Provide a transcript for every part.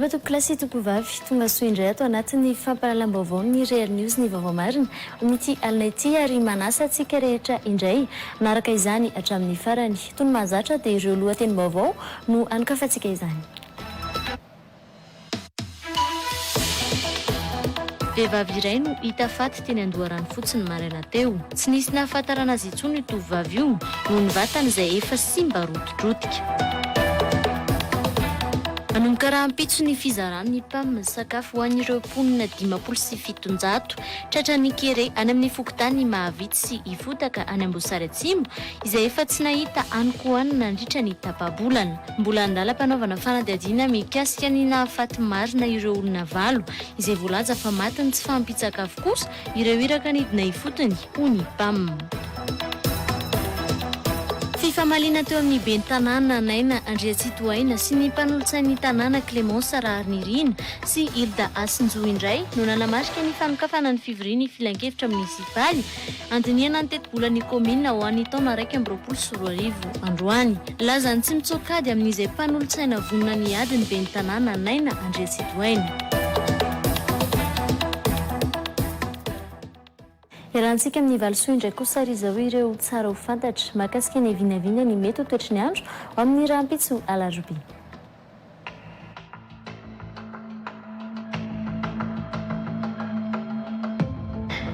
Miarahaba tompokolahy sy tompovavy, tonga soa indray ato anatin'ny fampahalalam-baovaon'ny Real News ny vaovao marina amin'ity alina ity ary manasa antsika rehetra indray hanaraka izany hatramin'ny farany. Toy ny mahazatra dia ireo lohatenim-baovao no hanokafantsika izany. Vehivavy iray no hita faty teny Andoharanofotsy ny maraina teo. Tsy nisy nahafantarana azy intsony io tovovavy io noho ny vatany izay efa simba rotidrotika. Hanomboka rahampitso ny fizaran'ny Pam sakafo ho an'ireo mponina 750 tratran'ny kere any amin'ny fokontany Mahavitsy sy Ifotaka any Amboasary Atsimo izay efa tsy nahita hanin-kohanina nandritra ny tapa-bolana. Mbola an-dalam-panaovana fanadihadiana mikasika ny nahafaty marina ireo olona valo izay voalaza fa matin'ny tsy fahampian-tsakafo kosa ireo iraka nidina ifotony, hoy ny Pam. Fifamaliana teo amin'ny ben'ny tanàna Naina Andriatsitohaina sy ny mpanolotsain'ny tanàna Clémence Raharinirina sy Hilda Hasinjo indray no nanamarika ny fanokafana ny fivorian'ny filankevitra monisipaly Handinihana ny tetibolan'ny kaominina ho an'ny taona 2021 androany. Lazany tsy mitsoak'ady amin'izay mpanolotsaina vonona ny hiady ny ben'ny tanàna Naina Andriatsitohaina. Iarahantsika amin'ny valisoa indray kosa ary izao ireo tsara ho fantatra mahakasika ny vinavina ny mety ho toetry ny andro ho amin'ny rahampitso alarobia.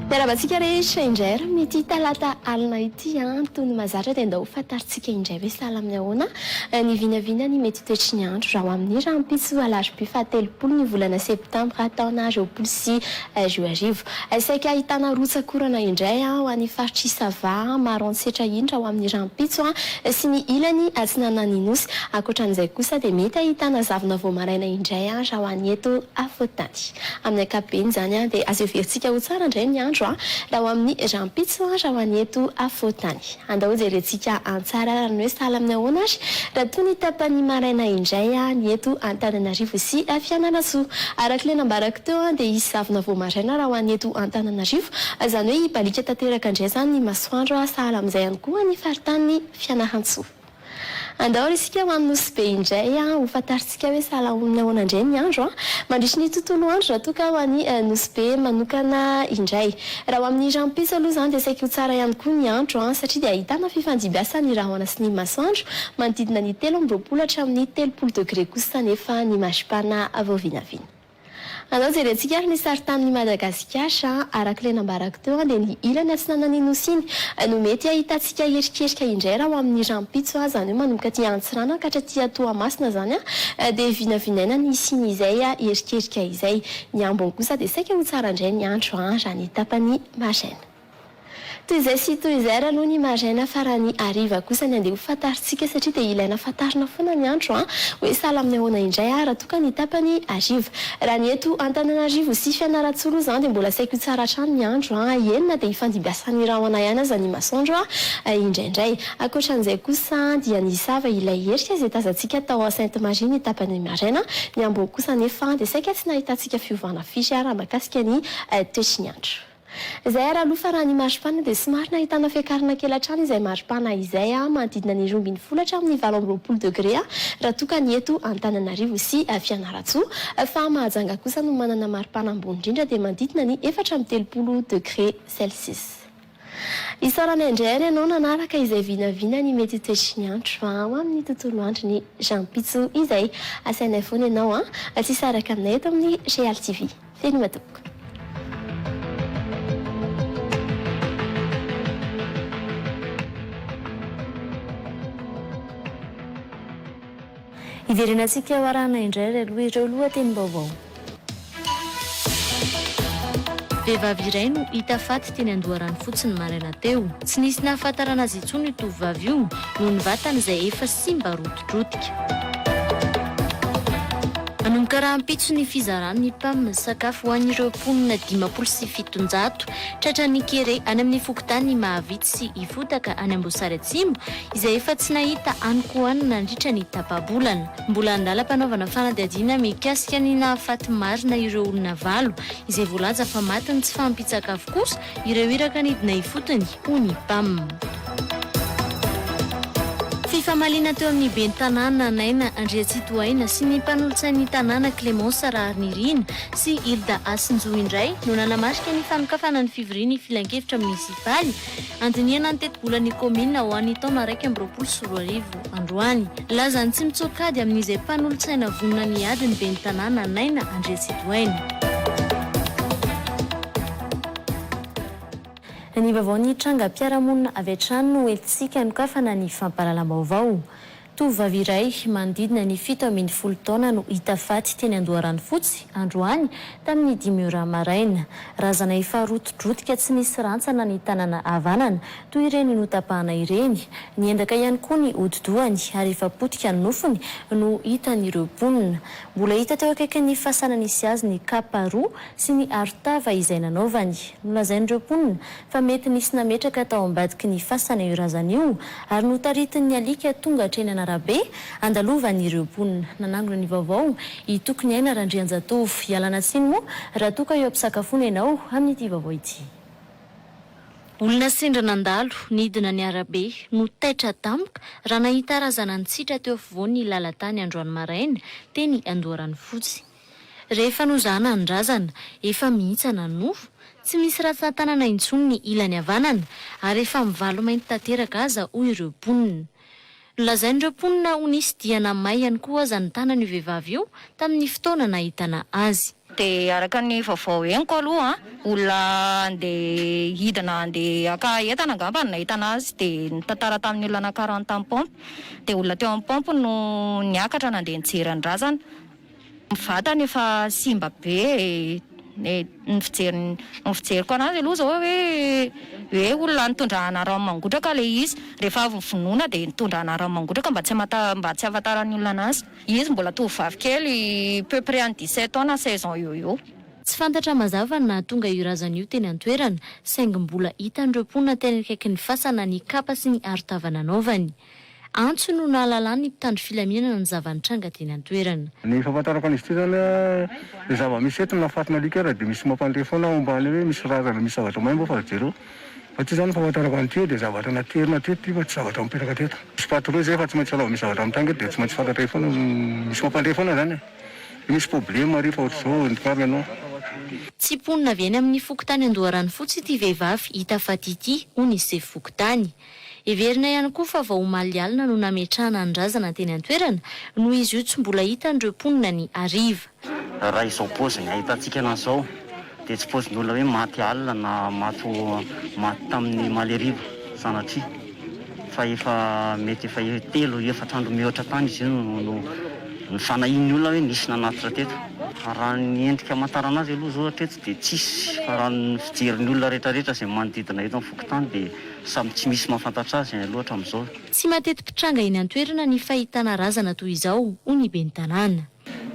Miarahaba antsika rehetra indray ary amin'ity talata alina ity an, toy ny mahazatra dia ndao ho fantarintsika indray hoe sahala amin'ny ahoana ny vinavina ny mety ho toetry ny andro raha ho amin'ny rahampitso alarobia fahatelopolo ny volana septambra taona 2020. Saika ahitana rotsak'orana indray ho an'ny faritr'i Sava, Maroantsetra iny raha ho amin'ny rahampitso sy ny ilany atsinanan'ny Nosy. Ankoatra an'izay kosa dia mety ahitana zavona vao maraina indray raha ho an'ny eto afovoan-tany. Amin'ny ankapobeny izany dia azo heverintsika ho tsara indray ny andro raha ho amin'ny rahampitso raha ho an'ny eto afovoan-tany. Andao hojerentsika an-tsary ary ny hoe sahala amin'ny ahoana ary raha toa ny tapany maraina indray ny eto Antananarivo sy Fianarantsoa. Araka ilay nambarako teo dia hisy zavona vao maraina raha ho an'ny eto Antananarivo, izany hoe hibaliaka tanteraka indray izany ny masoandro sahala amin'izay ihany koa ny faritanin'i Fianarantsoa. Andao ary isika ho any Nosy Be indray ho fantarintsika hoe sahala amin'ny ahoana indray ny andro mandritry ny tontolo andro raha toa ka ho any Nosy Be manokana indray. Raha ho amin'ny rahampitso aloha izany dia saiky ho tsara ihany koa ny andro satria dia ahitana fifandimbiasan'ny rahona sy ny masoandro manodidina ny 23 hatramin'ny 30 degre kosa anefa ny maripana vao vinavina. Andao jerentsika ary ny sarintanin'i Madagasikara, araka ilay nambarako teo dia ny ilany atsinanan'ny Nosy iny no mety ahitantsika erikerika indray raha ho amin'ny rahampitso, izany hoe manomboka aty Antsiranana ka hatraty Toamasina izany dia vinavinaina ny hisian'izay erikerika izay. Ny ambiny kosa dia saika ho tsara indray ny andro raha ny tapany maraina. Toy izay sy toy izay ary aloha ny maraina fa raha ny hariva kosa ny andeha ho fantarintsika satria dia ilaina fantarina foana ny andro an! Hoe sahala amin'ny ahoana indray ary raha toa ka ny tapany hariva. Raha ny eto Antananarivo sy Fianarantsoa aloha izany dia mbola saiky ho tsara hatrany ny andro an! Eny na dia hifandimbiasan'ny rahona ihany aza ny masoandro an! Indraindray. Ankoatran'izay kosa dia nisava ilay herika izay tazantsika tao Sainte Marie ny tapany maraina. Ny ambiny kosa anefa dia saika tsy nahitantsika fiovana firy ary mahakasika ny toetry ny andro. Izay ary aloha fa raha ny maripana dia somary nahitana fiakarana kely hatrany izay maripana izay manodidina ny 12 hatramin'ny 28 degré raha toa ka ny eto Antananarivo sy Fianarantsoa fa Mahajanga kosa no manana maripana ambony indrindra dia manodidina ny 34 degré celsius. Isaorana indray ary ianao nanaraka izay vinavina ny mety ho toetry ny andro ho amin'ny tontolo andron'ny rahampitso izay. Asainay foana ianao tsy hisaraka aminay eto amin'ny Real TV. Veloma tompoko. Hiverenantsika ho arahana indray ary aloha ireo lohatenim-baovao. Vehivavy iray no hita faty teny Andoharanofotsy ny maraina teo. Tsy nisy nahafantarana azy intsony io tovovavy io noho ny vatany izay efa simba rotidrotika. Hanomboka rahampitso ny fizaran'ny Pam sakafo ho an'ireo mponina 750 tratran'ny kere any amin'ny fokontany Mahavitsy sy Ifotaka any Amboasary Atsimo izay efa tsy nahita hanin-kohanina nandritra ny tapa-bolana. Mbola an-dalam-panaovana fanadihadiana mikasika ny nahafaty marina ireo olona valo izay voalaza fa matin'ny tsy fahampian-tsakafo kosa ireo iraka nidina ifotony, hoy ny Pam. Fifamaliana teo amin'ny ben'ny tanàna Naina Andriatsitohaina sy ny mpanolotsain'ny tanàna Clémence Raharinirina sy Hilda Hasinjo indray no nanamarika ny fanokafana ny fivorian'ny filankevitra monisipaly handinihana ny tetibolan'ny kaominina ho an'ny taona 2021 androany. Lazany tsy mitsoak'ady amin'izay mpanolotsaina vonona ny hiady ny ben'ny tanàna Naina Andriatsitohaina. Ny vaovao nitrangam-piarahamonina avy hatrany no entintsika hanokafana ny fampahalalam-baovao. Tovovavy iray manodidina ny 17 taona no hita faty teny Andoharanofotsy, androany, tamin'ny dimy ora maraina. Razana efa rotidrotika tsy nisy rantsana ny tanana havanana, toy ireny notapahana ireny. Niendaka ihany koa ny hodi-dohany ary efa potika ny nofony no hitan'ireo mponina. Mbola hita teo akaikin'ny fasana nisy azy ny kapa roa sy ny arotava izay nanaovany. Nolazain'ireo mponina fa mety nisy nametraka tao ambadiky ny fasana io razana io ary notaritin'ny alika tonga hatreny an'arabe andalovan'ireo mponina. Nanangona ny vaovao i Tokiniaina Randrianjatovo. Ialana tsiny moa raha toa ka eo am-pisakafoana ianao amin'ity vaovao ity. Olona sendra nandalo, nidina ny arabe, no taitra tampoka raha nahita razana nitsitra teo afovoan'ny lalan-tany androany maraina teny Andoharanofotsy. Rehefa nozahana ny razana, efa mihintsana ny nofo, tsy misy ratsan-tanana intsony ny ilany havanana ary efa mivalo mainty tanteraka aza hoy ireo mponina. Nolazain'ireo mponina ho nisy dia namay ihany koa aza ny tanan'io vehivavy io tamin'ny fotoana nahitana azy. Dia araka ny vaovao henoko aloha, olona handeha hidina handeha haka entana angamba no nahitana azy dia nitantara tamin'ny olona nakarany tamin'ny paompy. Dia olona teo amin'ny paompy no niakatra nandeha nijery ny razana. Ny vatany efa simba be e, ny fijery ny fijeriko anazy aloha zao hoe hoe olona nitondrana rano mangotraka le izy, rehefa avy novonoina dia nitondrana rano mangotraka mba tsy hamata mba tsy ahafantaran'ny olona anazy, izy mbola tovovavy kely peu près any 17 ans na 16 ans eo eo. Tsy fantatra mazava ny nahatonga io razana io teny an-toerana, saingy mbola hitan'ireo mponina teny akaikin'ny fasana ny kapa sy ny arotava nanaovany. Antso no nahalalan'ny mpitandro filaminana ny zava-nitranga teny an-toerana. Ny fahafantarako an'izy ity izany an, ny zava-misy eto na fatina alika ara dia misy mampandre foana ao ambany hoe misy razana misy zavatra maimbo fa jereo. Fa ity izany ny fahafantarako an'ity dia zavatra naterina teto ity fa tsy zavatra mipetraka teto. Misy patrouille izay fa tsy maintsy raha vao misy zavatra mitranga eto dia tsy maintsy fantatray foana, misy mampandre foana izany e. Hoe misy problème ary fa ohatr'izao ny farany ianao. Tsy mponina avy eny amin'ny fokontany Andoharanofotsy ity vehivavy hita faty ity, hoy ny sefo fokontany. Heverina ihany koa fa vao omaly alina no nametrahana ny razana teny an-toerana, noho izy io tsy mbola hitan'ireo mponina ny hariva. Raha izao paoziny ahitantsika anazy izao dia tsy paozin'olona hoe maty alina na maty maty tamin'ny omaly hariva sanatria fa efa mety efa telo efatra andro mihoatra tany izy io no no ny fanahian'ny olona hoe nisy nanatitra teto. Raha ny endrika amantarana azy aloha izao hatreto dia tsisy fa raha ny fijerin'ny olona rehetrarehetra izay manodidina eto amin'ny fokontany dia Samy tsy misy mahafantatra azy aloha hatramin'izao. Tsy mateti-pitranga eny an-toerana ny fahitana razana toy izao, hoy ny ben'ny tanàna.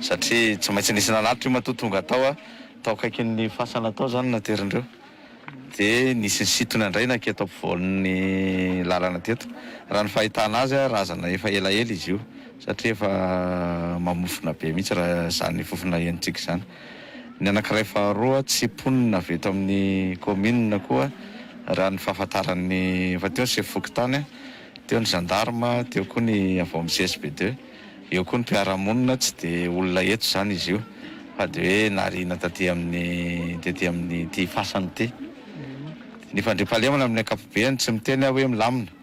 Satria tsy maintsy nisy nanatitra io matoa tonga tao, tao akaikin'ny fasana tao izany naterindreo. Dia nisy nisintona indray naketo ampovoan'ny lalana teto. Raha ny fahitana azy, razana efa elaela izy io satria efa mamofona be mihitsy raha izany fofona henontsika izany. Ny anankiray faharoa tsy mponina avy eto amin'ny kaominina koa raha ny fahafantaran'ny efa teo ny sefo fokontany, teo ny gendarme, teo koa ny avy ao amin'ny CSB deux, eo koa ny mpiara-monina, tsy dia olona eto izany izy io fa dia hoe nariana taty amin'ny tety amin'ity fasana ity. Ny fandriampahalemana amin'ny ankapobeny tsy miteny aho hoe milamina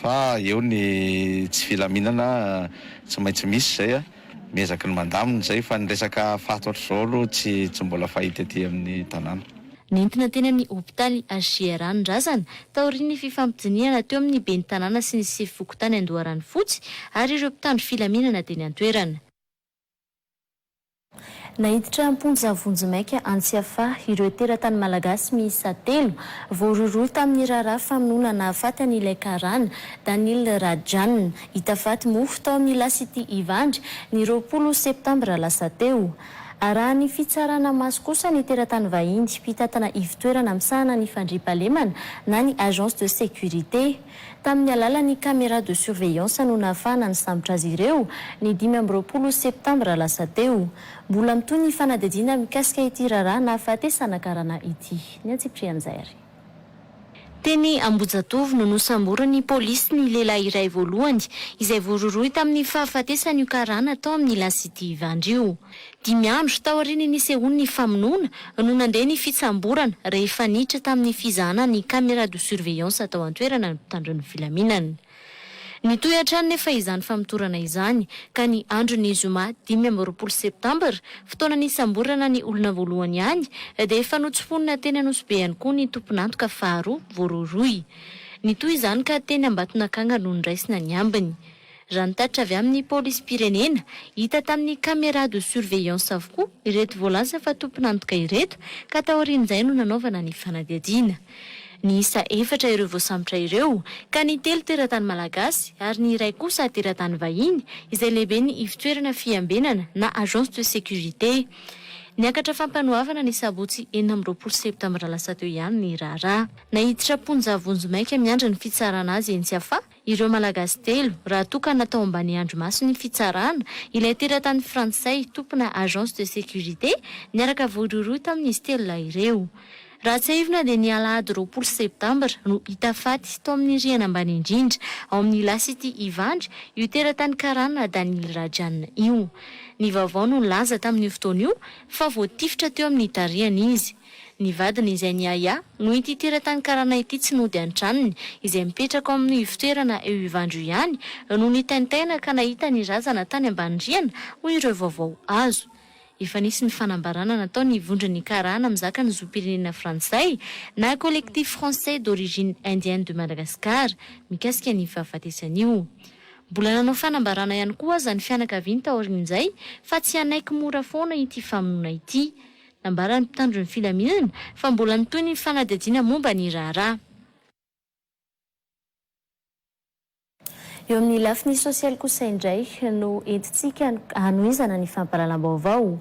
fa eo ny tsy filaminana tsy maintsy misy izay. Miezaky ny mandamina izay fa ny resaka faty ohatr'izao aloha tsy tsy mbola fahita ety amin'ny tanàna. Nentina teny amin'ny hopitaly HJRA ny razana, taorian'ny fifampidinihana teo amin'ny ben'ny tanàna sy ny sefo fokontany Andoharanofotsy ary ireo mpitandro filaminana teny an-toerana. Naiditra am-ponja vonjimaika any Tsiafahy ireo teratany malagasy miisa telo voarohirohy tamin'ny raharaha famonoana nahafaty an'ilay karana, Danil Rajan. Hita faty moa tao amin'ny La City Ivandry ny 20 septambra lasa teo. Arahan'ny fitsarana maso kosa ny teratany vahiny mpitantana ivon-toerana misahana ny fandriampahalemana na ny agence de sécurité. Tamin'ny alalan'ny caméra de surveillance no nahafahana nisambotra azy ireo, ny 25 septambra lasa teo. Mbola mitohy ny fanadihadiana mikasika ity raharaha nahafatesana karana ity. Ny antsipirian'izay ary. Teny Ambohijatovo no nosamborin'ny polisy ny lehilahy iray voalohany izay voarohirohy tamin'ny fahafatesan'io karana tao amin'ny La City Ivandry io. Dimy andro taorian'ny nisehoan'ny famonoana no nandeha ny fitsamborana rehefa niditra tamin'ny fizahana ny caméra de surveillance tao an-toerana ny mpitandro ny filaminana. Nitohy hatrany nefa izany famotorana izany ka ny andron'ny zoma 25 septambra, fotoana nisamborana ny olona voalohany ihany, dia efa notsimponina teny Anosibe ihany koa ny tompon'antoka faharoa voarohirohy. Nitohy izany ka teny Ambatonakanga no noraisina ny ambiny. Raha ny tatitra avy amin'ny polisim-pirenena, hita tamin'ny caméra de surveillance avokoa ireto voalaza fa tompon'antoka ireto ka taorian'izay no nanaovana ny fanadihadiana. Niisa efatra ireo voasambotra ireo, ka ny telo teratany malagasy ary ny iray kosa teratany vahiny, izay lehiben'ny ivontoerana fiambenana na agence de sécurité. Niakatra fampanoavana ny sabotsy 26 septambra lasa teo ihany ny raharaha. Naiditra am-ponja vonjimaika miandry ny fitsarana azy eny Tsiafahy ireo Malagasy telo, raha toa ka natao ambany andrimaso ny fitsarana ilay teratany frantsay tompona agence de sécurité niaraka voarohirohy tamin'izy telo lahy ireo. Raha tsiahivina dia ny alahady 20 septambra no hita faty tao amin'ny rihana ambany indrindra ao amin'ny La City Ivandry io teratany karana Danil Rajan io. Ny vaovao no nilaza tamin'io fotoana io fa voatifitra teo amin'ny tarehiny izy. Ny vadiny izay niahiahy noho ity teratany karana ity tsy nody an-tranony izay mipetraka ao amin'io ivotoerana eo Ivandry io ihany no nitaintaina ka nahita ny razana tany ambany rihana hoy ireo vaovao azo. Efa nisy ny fanambarana nataon'ny vondron'ny karana mizaka ny zom-pirenena frantsay na Collectif Français d'Origine Indienne de Madagascar mikasika ny fahafatesan'io. Mbola nanao fanambarana ihany koa aza ny fianakaviany taorian'izay fa tsy hanaiky mora foana ity famonoana ity. Nambaran'ny mpitandro ny filaminana fa mbola mitohy ny fanadihadiana momba ny raharaha. Eo amin'ny lafiny sosialy kosa indray no entintsika hanohizana ny fampahalalam-baovao.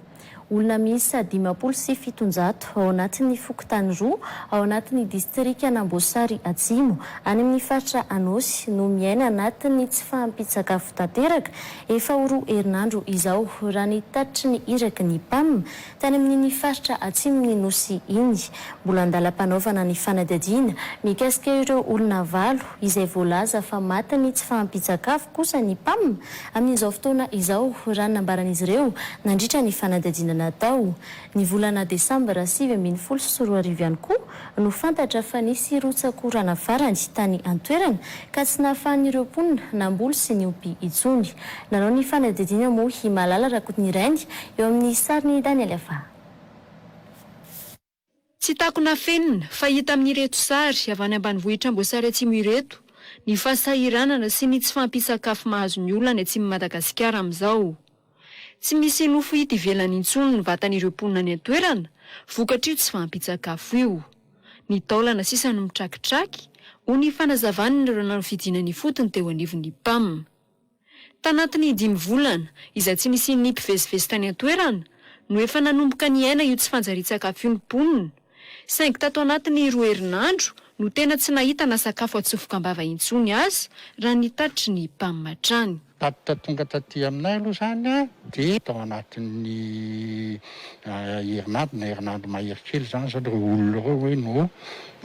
Olona miisa 750 ao anatin'ny fokontany roa ao anatin'ny distrikan'Amboasary Atsimo any amin'ny faritra Anôsy no miaina anatin'ny tsy fahampian-tsakafo tanteraka efa ho roa herinandro izao raha ny tatitry ny iraky ny Pam Tany amin'iny faritra atsimon'ny Nosy iny, mbola an-dalam-panaovana ny fanadihadiana mikasika ireo olona valo izay voalaza fa matin'ny tsy fahampian-tsakafo kosa ny Pam amin'izao fotoana izao, raha ny nambaran'izy ireo nandritra ny fanadihadiana natao. Ny volana desambra 2019 ihany koa no fantatra fa nisy rotsak'orana farany tany an-toerana ka tsy nahafahan'ireo mponina namboly sy niompy intsony. Nanao ny fanadihadiana moa i Malala Rakotonirainy eo amin'ny sarin'i Daniel Afa. Tsy takona afenina fa hita amin'ireto sary avy any ambanivohitr'Amboasary Atsimo ireto ny fahasahiranana sy ny tsy fahampian-tsakafo mahazo ny olona any atsimon'i Madagasikara amin'izao. Tsy misy nofo hita ivelany intsony ny vatan'ireo mponina any an-toerana vokatr'io tsy fahampian-tsakafo io. Ny taolana sisa no mitrakitraky, hoy ny fanazavan'ireo nanao fidinana ifotony teo anivon'ny Pam. Tanatin'ny dimy volana, izay tsy nisian'ny mpivezivezy tany an-toerana, no efa nanomboka niaina io tsy fanjarian-tsakafo io ny mponina. Saingy tato anatin'ny roa herinandro no tena tsy nahitana sakafo atsofoka am-bava intsony aza, raha ny tatitry ny Pam hatrany. Tatitra tonga taty aminay aloha izany dia tao anatin'ny herinandro na herinandro mahery kely izany izao ireo olona ireo hoe no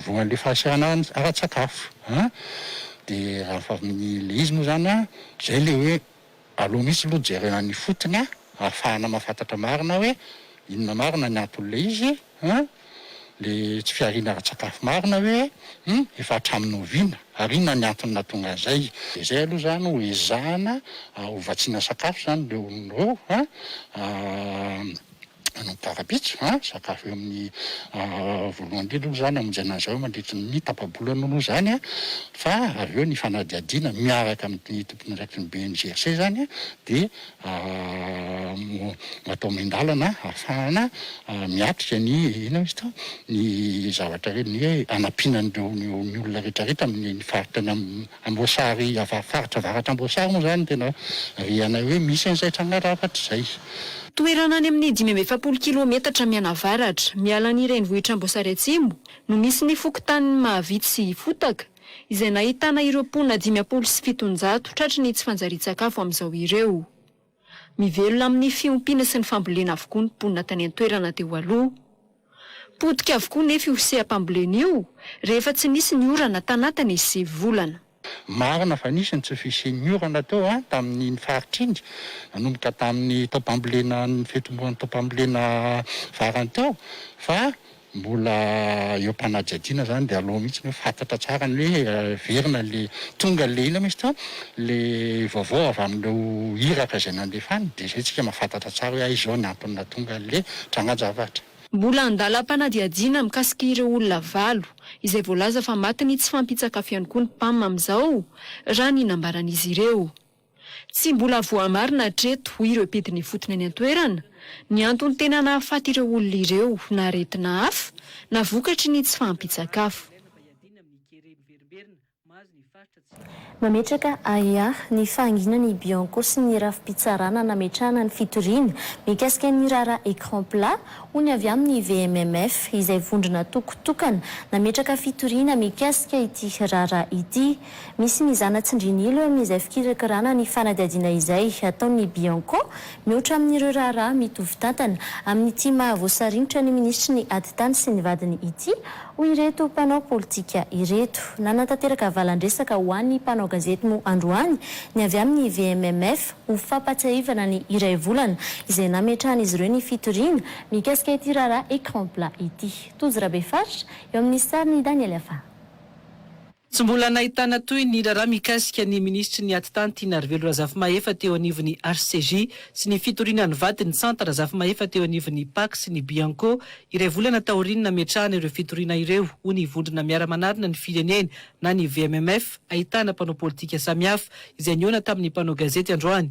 voan'ilay fahasahiranana ara-tsakafo an! Dia raha fa ilay izy moa izany an, izay ilay hoe aleo mihitsy aloha jerena any ifotony an, ahafahana mahafantatra marina hoe inona marina ny anton'ilay izy an! Le tsy fihariana ara-tsakafo marina ve hum efa hatramin'ny oviana ary inona ny antony nahatonga an'izay? Dia izay aloha izany ho ezahana ho vatsiana sakafo izany ireo olona ireo an, hanomboka rahampitso an, sakafo eo amin'ny voalohany indrindra aloha izany hamonjena an'izao mandritry ny tapa-bolana aloha izany an, fa avy eo ny fanadihadiana miaraka amin'ny tompon'andraikitry ny BNGRC izany dia atao miandalana ahafahana miatrika ny inona izy teo ny zavatra ireny ny hoe hanampiana an'ireo ny olona rehetra rehetra amin'ny faritra any Amboasary faritra avaratra Amboasary moa izany tena rehanay hoe misy an'izay tranga zavatra izay. Toerana any amin'ny 45 kilaometatra mianavaratra miala ny renivohitr'Amboasary Atsimo no misy ny fokontanin'i Mahavitsy sy Ifotaka izay nahitana ireo mponina 750 tratry ny tsy fanjarian-tsakafo amin'izao ireo. Mivelona amin'ny fiompiana sy ny fambolena avokoa ny mponina tany an-toerana teo aloha. Potika avokoa nefa io seha-pambolena io rehefa tsy nisy ny orana tanatin'ny sivy volana. Marina fa nisy ny tsy fisian'ny orana teo tamin'iny faritra iny nanomboka tamin'ny taom-pambolena ny fitomboan'ny taom-pambolena farany teo fa mbola eo am-panadihadiana izany dia aleo mihitsy ny hoe fantatra tsara ny hoe verina le tonga le inona moa izy teo le vaovao avy amin'ireo iraka izay nandefa any dia izay tsika mahafantatra tsara hoe hay izao ny antony nahatonga an'le trangan-javatra. Mbola an-dalam-panadihadiana mikasika ireo olona valo izay voalaza fa matin'ny tsy fahampian-tsakafo ihany koa ny Pam amin'izao, raha ny nambaran'izy ireo. Tsy mbola voamarina hatreto, hoy ireo mpidina ifotony any an-toerana, ny antony tena nahafaty ireo olona ireo na aretina hafa na vokatry ny tsy fahampian-tsakafo. Mametraka ahiahy ny fahanginan'ny Bianco sy ny rafi-pitsarana nametrahana ny fitoriana mikasika ny raharaha Ecran plat, hoy ny avy amin'ny VMMF, izay vondrona toko tokana nametraka fitoriana mikasika ity raharaha ity. Misy mizana tsindrin'ilo eo amin'izay fikirakirana ny fanadihadiana izay ataon'ny Bianco mihoatra amin'ireo raharaha mitovy tantana amin'ity maha voasaringotra ny minisitry ny ady tany sy ny vadiny ity, hoy ireto mpanao politika ireto. Nanatanteraka valan-dresaka ho an'ny mpanao gazety moa androany ny avy amin'ny VMMF ho fampatsiahivana ny iray volana izay nametrahan'izy ireo ny fitoriana mikasika ity raharaha Ecran plat ity. Tojo Rabefaritra eo amin'ny sarin'i Daniel Afa. Tsy mbola nahitana toy ny raharaha mikasika ny minisitry ny Atitany Tianarivelo Razafimahefa teo anivon'ny HCJ sy ny fitoriana ny vadiny Tsanta Razafimahefa teo anivon'ny Pac sy ny Bianco iray volana taorian'ny nametrahana ireo fitoriana ireo, hoy ny vondrona miara-manarina ny firenena na ny VMMF ahitana mpanao politika samihafa izay nihaona tamin'ny mpanao gazety androany.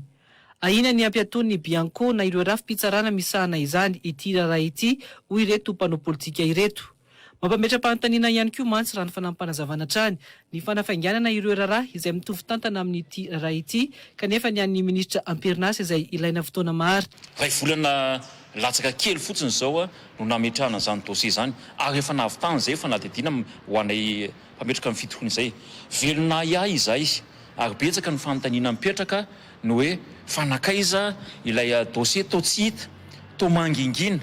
Ahiana ny hampiatoan'ny Bianco na ireo rafi-pitsarana misahana izany ity raharaha ity, hoy ireto mpanao politika ireto. Mampametra-panontaniana ihany koa mantsy raha ny fanampim-panazavana hatrany ny fanafainganana ireo raharaha izay mitovy tantana amin'ity raharaha ity kanefa ny an'ny minisitra am-perinasa izay ilaina fotoana maharitra. Iray volana latsaka kely fotsiny izao no nametrahana izany dossier izany ary efa nahavitana izay fanadihadiana ho anay mpametraka ny fitoriana izay. Velon'ahiahy izahay ary betsaka ny fanontaniana mipetraka ny hoe fa nankaiza ilay dossier toa tsy hita, toa mangingina.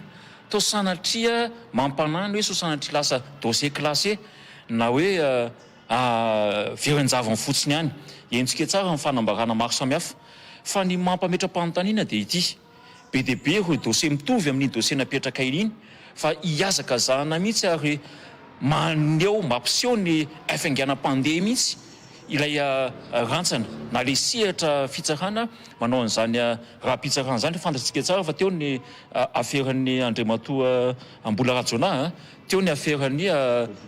Toa sanatria mampanahy ny hoe sao sanatria lasa dossier classé na hoe very an-javony fotsiny ihany. Henontsika tsara ny fanambarana maro samihafa. Fa ny mampametra-panontaniana dia ity, be dia be ireo dossier mitovy amin'iny dossier napetrakay iny fa hihazakazahana mihitsy ary maneho, mampiseho ny hafainganam-pandeha mihitsy ilay rantsana na ilay sehatra fitsarana manao an'izany raha-pitsarana izany. Fantatsika tsara fa teo ny aferan'ny Andriamatoa Mbola Rajaonah, teo ny aferan'i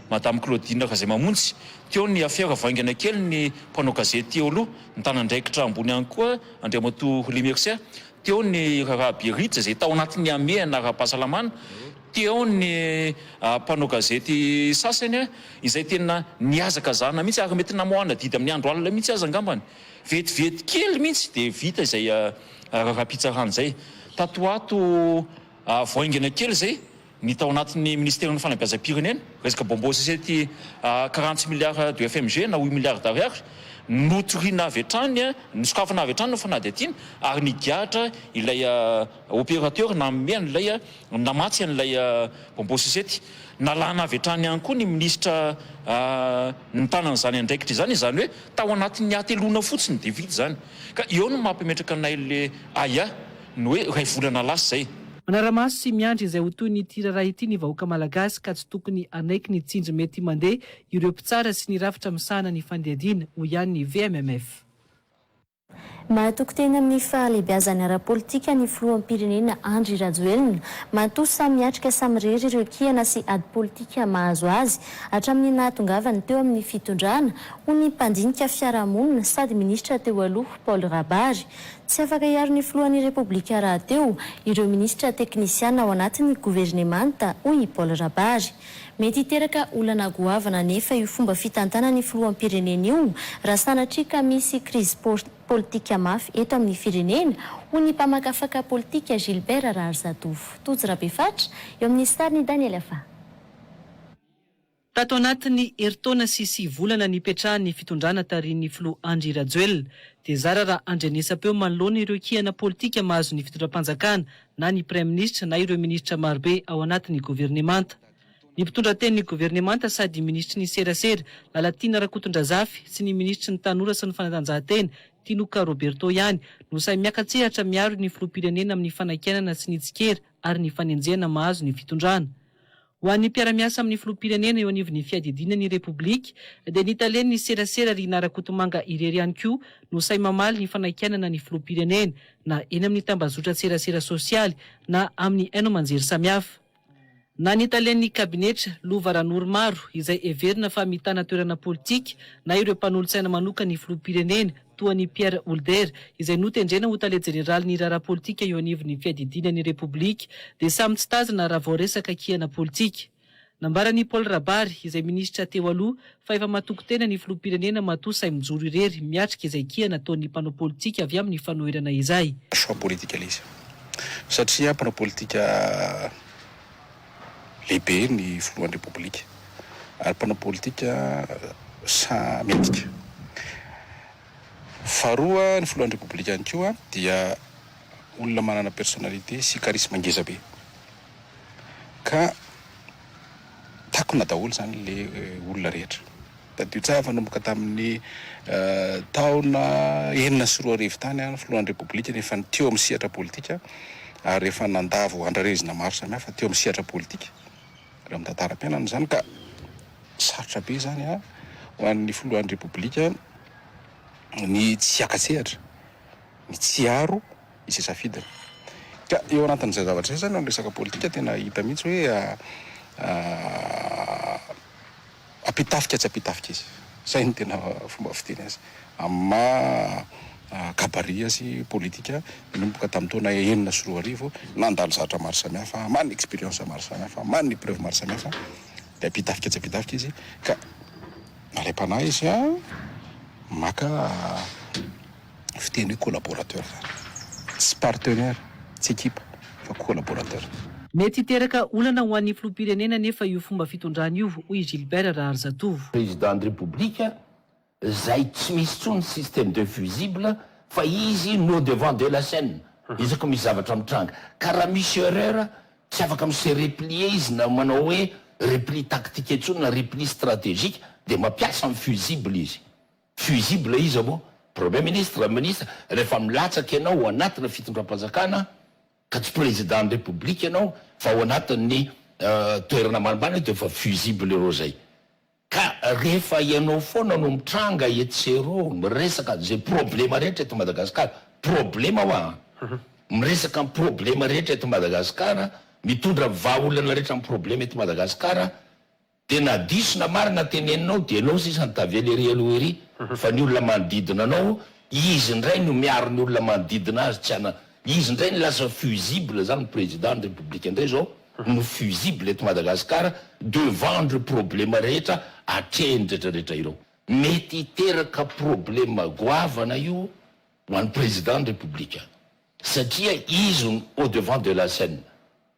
Madame Claudine Razaimamonjy, teo ny afera vaingana kely ny mpanao gazety teo aloha, nitana andraikitra ambony ihany koa Andriamatoa Louis Mercia, teo ny raharaha Biarritz izay tao anatin'ny hamehana ara-pahasalamana, teo ny mpanao gazety sasany izay tena nihazakazahana mihitsy ary mety namoahana didy amin'ny andro alina mihitsy aza angambany. Vetivety kely mihitsy dia vita izay raharaham-pitsarana izay. Tato ho ato vao haingana kely izay ny tao anatin'ny minisiteran'ny fanabeazam-pirenena, resaka bonbon sesety 40 milliards de FMG na 8 milliards d'ariary, notoriana avy hatrany, nosokafana avy hatrany ny fanadihadiana ary nigadra ilay opérateur nanome an'ilay, namatsy an'ilay bonbon sesety. Nalana avy hatrany ihany koa ny minisitra nitana an'izany andraikitra izany, izany hoe tao anatin'ny hateloana fotsiny dia vita izany. Ka eo no mampimetraka anay le ahiahy, ny hoe iray volana lasa izay. Manara-maso sy miandry izay ho tohin'ity raharaha ity ny vahoaka malagasy ka tsy tokony hanaiky ny tsindry mety mandeha ireo mpitsara sy ny rafitra misahana ny fandihadiana, hoy ihany ny VMMF. Mahatoky tena amin'ny fahalehibiazany ara-politika ny filoham-pirenena Andry Rajoelina. Matoa samy miatrika samirery ireo kihana sy ady politika mahazo azy hatramin'ny nahatongavany teo amin'ny fitondrana, hoy ny mpandinika fiarahamonina sady minisitra teo aloha Paul Rabary. Tsy afaka hiaro ny filohan'ny Repoblika rahateo ireo minisitra teknisiana ao anatin'ny governemanta, hoy i Paul Rabary. Mety hiteraka olana goavana anefa io fomba fitantanan'ny filoham-pirenena io raha sanatria ka misy krizy politika mafy eto amin'ny firenena, hoy ny mpamakafaka politika Gilbert Raharizatovo. Tojo Rabefatra, eo amin'ny sarin'i Daniel Afa. Tato anatin'ny herintaona sy sivy volana nipetrahan'ny fitondrana tarihin'ny filoha Andry Rajoelina dia zara raha andrenesam-peo manoloana ireo kihana politika mahazo ny fitondram-panjakana na ny praiminisitra na ireo minisitra marobe ao anatin'ny governemanta. Ny mpitondra tenin'ny governemanta sady minisitry ny serasera, Lalatiana Rakotondrazafy sy ny minisitry ny tanora sy ny fanatanjahantena, Tinoka Roberto ihany no sahy miaka-tsehatra miaro ny filoham-pirenena amin'ny fanakianana sy ny tsikera ary ny fanenjehana mahazo ny fitondrana. Ho an'ny mpiara-miasa amin'ny filoham-pirenena eo anivon'ny fiadidiana ny Repoblika dia ny talen'ny serasera Rinah Rakotomanga irery ihany koa no sahy mamaly ny fanakianana ny filoham-pirenena na eny amin'ny tambazotran-tserasera sosialy na amin'ny haino aman-jery samihafa. Na ny talen'ny kabinetra, Lova Ranoromaro, izay heverina fa mitana toerana politika, na ireo mpanolotsaina manokan'ny filoham-pirenena, toa an'i Pierre Houlder, izay notendrena ho tale jeneralin'ny raharaha politika eo anivon'ny fiadidiana ny Repoblika, dia samy tsy tazana raha vao resaka kiana politika. Nambaran'i Paul Rabary, izay minisitra teo aloha, fa efa matoky tena ny filoham-pirenena matoa sahy mijoro irery miatrika izay kiana ataon'ny mpanao politika avy amin'ny fanoherana izay. Choix politique ilay izy satria mpanao politika lehibe ny filohan'ny Repoblika ary mpanao politika sahy mendrika. Faharoa ny filohan'ny Repoblika ihany koa dia olona manana personnalité sy charisme ngeza be ka takona daholo izany le olona rehetra. Tadidio tsara fa nanomboka tamin'ny taona 2006 tany ny filohan'ny Repoblika no efa teo amin'ny sehatra politika ary efa nandavo andrarezina maro samihafa teo amin'ny sehatra politika raha amin'ny tantaram-piainana izany ka sarotra be izany ho an'ny filohan'ny Repoblika ny tsy hiaka-tsehatra, ny tsy hiaro izay safidiny. Ka eo anatin'izay zavatra izay izany eo amin'ny resaka politika tena hita mihitsy hoe ampitafika tsy ampitafika izy. Izay no tena fomba fiteny azy. Amin'ny maha gabarit azy politika nanomboka tamin'ny taona 2006, nandalo zavatra maro samihafa, manana expérience maro samihafa, manana épreuve maro samihafa, dia ampitafika tsy ampitafika izy ka nalaim-panahy izy maka fiteny hoe collaborateur zany. Tsy partenaire, tsy ekipa fa collaborateur. Mety hiteraka olana ho an'ny filoham-pirenena anefa io fomba fitondrana io, hoy i Gilbert Raharizatovo. Président ny Repoblika zay tsy misy intsony système de fusible fa izy no devant de la scène isaky misy zavatra mitranga ka raha misy erreur tsy afaka mi se replier izy na manao hoe repli tactique intsony na repli stratégique dia mampiasa ny fusible izy. Fusible iza moa? Premier ministre, ministre, rehefa milatsaka ianao ao anatina fitondram-panjakana ka tsy président ny république ianao fa ao anatin'ny toerana ambanimbany dia efa fusible ireo zay. Ka rehefa ianao foana no mitranga etsy sy eroa miresaka an'izay problema rehetra eto Madagascar, problema hoa an! Miresaka ny problema rehetra eto Madagascar, mitondra vahaolana rehetra amin'ny problema eto Madagascar, Dia na diso na marina teneninao dia enao sisa no tavela ery aloha ery fa ny olona manodidina anao izy indray no miaro ny olona manodidina azy tsy ana izy indray no lasa fusible zany président ny république indray zao no fusible eto Madagascar devant ireo problema rehetra atrehiny rehetra rehetra ireo. Mety hiteraka problema goavana io ho an'ny président ny république satria izy no au devant de la scène.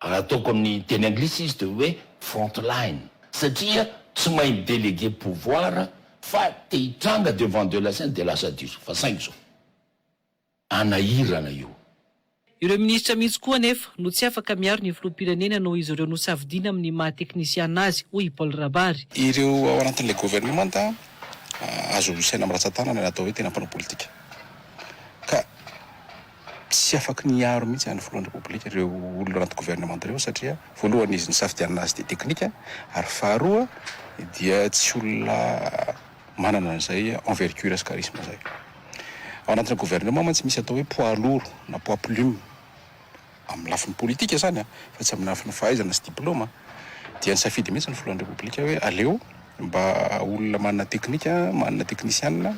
Raha ataoko amin'ny teny anglisy izy dia hoe front line satria tsy mahay mi-deleguer pouvoir fa te hitranga devant de la scène dia lasa diso fa saingy izao anahirana io. Ireo minisitra mihitsy koa anefa no tsy afaka miaro ny filoham-pirenena noho izy ireo nosafidiana amin'ny maha teknisiana azy, hoy i Paul Rabary. Ireo ao anatin'ilay governemanta azo isaina amin'ny ratsan-tanana ny atao hoe tena mpanao politika ka Tsy afaky ny hiaro mihitsy an'ny filohan'ny Repoblika ireo olona anaty governemanta ireo satria voalohany izy nisafidianana azy dia teknika ary faharoa dia tsy olona manana an'izay envergure sy charisme izay. Ao anatina gouvernement mantsy misy atao hoe poids lourd na poids plume amin'ny lafiny politika izany fa tsy amin'ny lafiny fahaizana sy diplaoma dia nisafidy mihitsy ny filohan'ny Repoblika hoe aleo mba olona manana teknika, manana teknisianina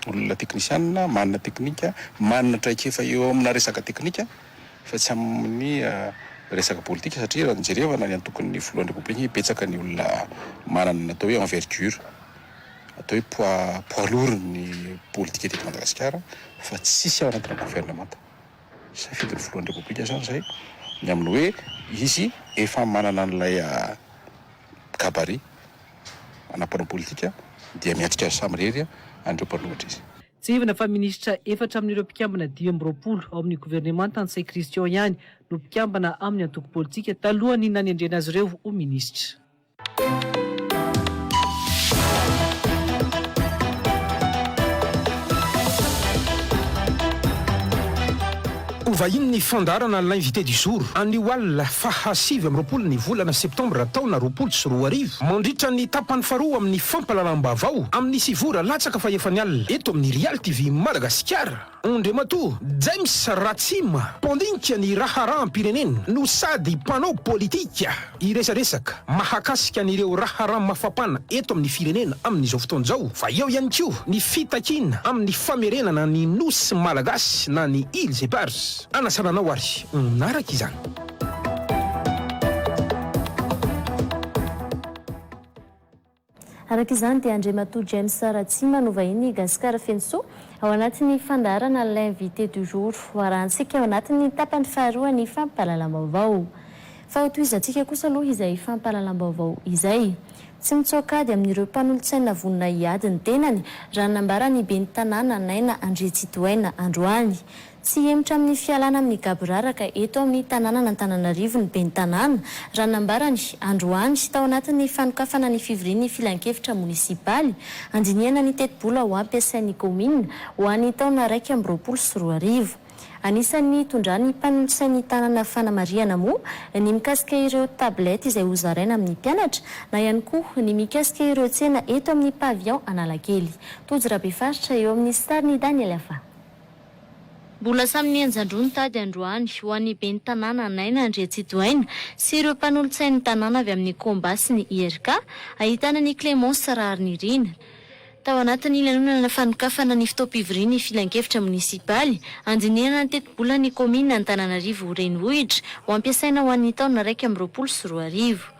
Olona teknisianina, manana teknika, manana traikefa eo amina resaka teknika fa tsy amin'ny resaka politika satria raha jerevana ny antokon'ny filohan'ny Repoblika betsaka ny olona manana ny atao hoe envergure, atao hoe poids poids lourd ny politika teto Madagasikara fa tsisy ao anatina governemanta. Safidin'ny filohan'ny Repoblika izany izay ny amin'ny hoe izy efa manana an'ilay gabarit. ana mpanao politika dia miatrika azy samirery an'ireo mpanohitra izy. Tsiahivina fa minisitra efatra amin'ireo mpikambana 25 ao amin'ny governemanta Ntsay Christian ihany no mpikambana amin'ny antoko politika talohan'ny nanendrena azy ireo ho minisitra. Ho vahinin'ny fandaharana L'invité du jour anio alina faha 29 ny volana septambra taona 2020 mandritra ny tapany faharoa amin'ny fampahalalam-baovao amin'ny sivy ora latsaka fahefany alina eto amin'ny Real TV Madagasikara. Andriamatoa James Ratsima, mpandinika ny raharaham-pirenena no sady mpanao politika, hiresadresaka mahakasika an'ireo raharaha mafampana eto amin'ny firenena amin'izao fotoana izao, fa eo ihany koa ny fitakiana amin'ny famerenana ny Nosy Malagasy na ny Îles Éparses. Anasana anao ary manaraka izany. Araka izany dia Andriamatoa James Ratsima no vahiny Gascar Fenosoa ao anatin'ny fandaharana L'invité du jour ho arahantsika ao anatin'ny tapany faharoa ny fampahalalam-baovao. Fa ho tohizantsika kosa aloha izay fampahalalam-baovao izay. Tsy mitsoaka ady amin'ireo mpanolotsaina vonona hiady ny tenany, raha ny nambaran'ny ben'ny tanàna Naina Andriantsitohaina androany. Tsy hihemotra amin'ny fialana amin'ny gaboraraka eto amin'ny tanànan'Antananarivo ny ben'ny tanàna, raha ny nambarany, androany, tao anatin'ny fanokafana ny fivorian'ny filankevitra monisipaly, handinihana ny tetibola ho ampiasain'ny kaominina ho an'ny taona 2021. Anisan'ny nitondran'ny mpanolotsain'ny tanàna fanamarihana moa ny mikasika ireo tablette izay hozaraina amin'ny mpianatra, na ihany koa ny mikasika ireo tsena eto amin'ny pavillon Analakely. Tojo Rabefaritra eo amin'ny sarin'i Daniel Afa. Mbola samy nihenjan-droa ny tady androany ho an'ny ben'ny tanàna Naina Andriantsitohaina sy ireo mpanolotsain'ny tanàna avy amin'ny Combat sy ny IRK, ahitana an'i Clémence Raharinirina. Tao anatin'ny lanonana fanokafana ny fotoam-pivorian'ny filankevitra monisipaly, handinihana ny tetibolan'ny kaominina Antananarivo Renivohitra ho ampiasaina ho an'ny taona 2021.